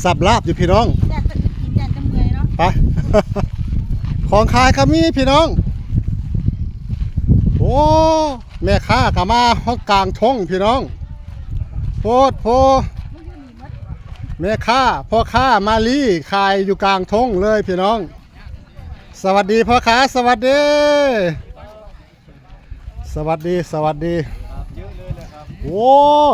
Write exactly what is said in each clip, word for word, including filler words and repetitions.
สับลาบอยู่พี่น้อง อยากจะอึดกิน อยากจะเมื่อยเนาะ ไป ของขายก็มีพี่น้อง โอ้ แม่ค้าก็มาฮอดกลางทงพี่น้อง โพดโพ แม่ค้า พ่อค้ามาลีขายอยู่กลางทงเลยพี่น้อง สวัสดีพ่อค้า สวัสดี สวัสดี สวัสดี ครับ เยอะเลยนะครับ โอ้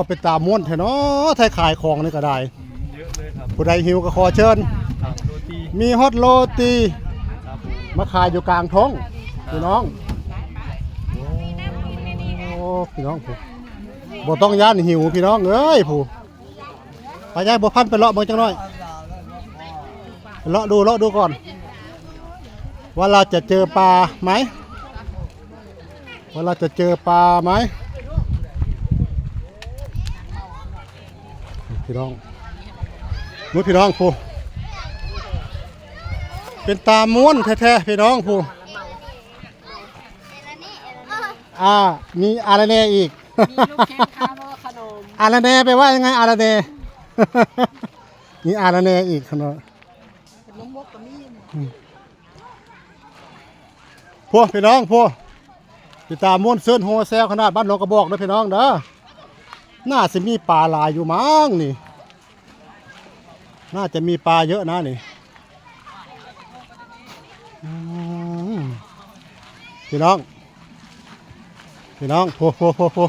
เป็นตาม่วนแท้เนาะ ไทยขายของนี่ก็ได้ อืม เยอะเลยครับ ผู้ใดหิวก็ขอเชิญ ครับ โรตี มีฮอดโรตี ครับผม มาขายอยู่กลางทง ครับ พี่น้อง โอ้ พี่น้อง บ่ต้องย้านหิวพี่น้องเอ้ย ผู้ ไปยายบัวพันธุ์ไปเลาะเบิ่งจักหน่อย เลาะดู เลาะดูก่อน ว่าเราจะเจอปลาไหม ว่าเราจะเจอปลาไหม พี่น้อง นู้นพี่น้องผู้ เป็นตาม่วนแท้ๆ พี่น้องผู้ อ่า มีอะไรแน่อีก มีลูกชิ้นข้าวขนม อะไรแน่แปลว่ายังไง อะไรแน่ มีอะไรแน่อีกขนม ขนมมกก็มี อืม พวกพี่น้องพวก ติดตามม่วนซื่นโฮแซวขนาดบ้านหนองกระบอกเด้อพี่น้องเด้อ น่าสิมีปลาหลายอยู่มั้งนี่ น่าจะมีปลาเยอะนะนี่ อืม พี่น้อง พี่น้อง โพ โพ โพ โพ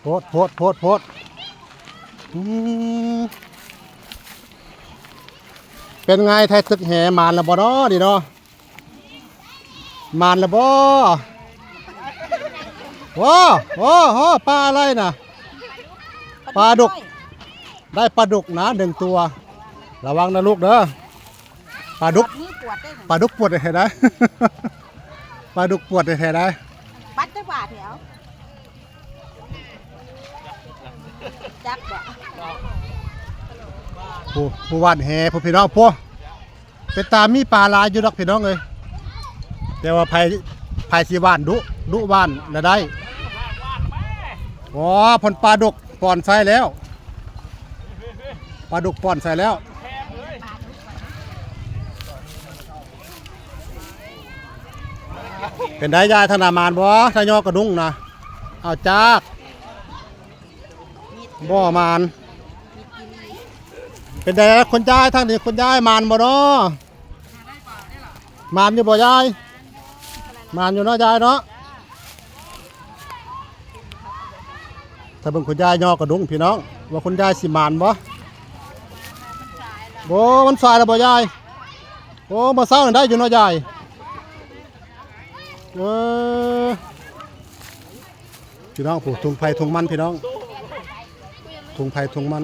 โพด โพด โพด โพด อืม เป็นไง ไทยตึกแหหมานแล้วบ่น้อนี่เนาะ หมานแล้วบ่ โอ้ โอ้ โอ้ ปลาอะไรน่ะ ปลาดุก ได้ปลาดุกนะ หนึ่งตัว ระวังนะลูกเด้อ ปลาดุก ปวดมือปวดได้ ปลาดุกปวดแท้ๆ ได้ ปลาดุกปวดแท้ๆ ได้ บัตรจักบาทแถว จักบ่ ผู้ ผู้หว่านแห ผู้พี่น้อง ผู้ เป็นตามีปลาหลายอยู่ดอกพี่น้องเอ้ย แต่ว่าไผ ไผสิหว่านดุ ดุหว่านละได้ อ๋อ เพิ่นปลาดุกป่อนใส่แล้ว ปลาดุกป่อนใส่แล้ว เป็นไดยาย ทางหน้าหมานบ่ ทางยอกระดุงนะ เอาจาก บ่หมาน เป็นไดคุณยาย ทางนี้คุณยายหมานบ่น้อ หมานอยู่บ่ยาย หมานอยู่เนาะยายเนาะ ถ้าเบิ่งคุณยายยอกระดุงพี่น้อง ว่าคุณยายสิหมานบ่ โอ้ มันสายแล้วบ่ยาย โอ้ มาเช้านี่ได้อยู่เนาะยาย เออ พี่น้อง ผู้ ถุงไผถุงมันพี่น้อง ถุงไผถุงมัน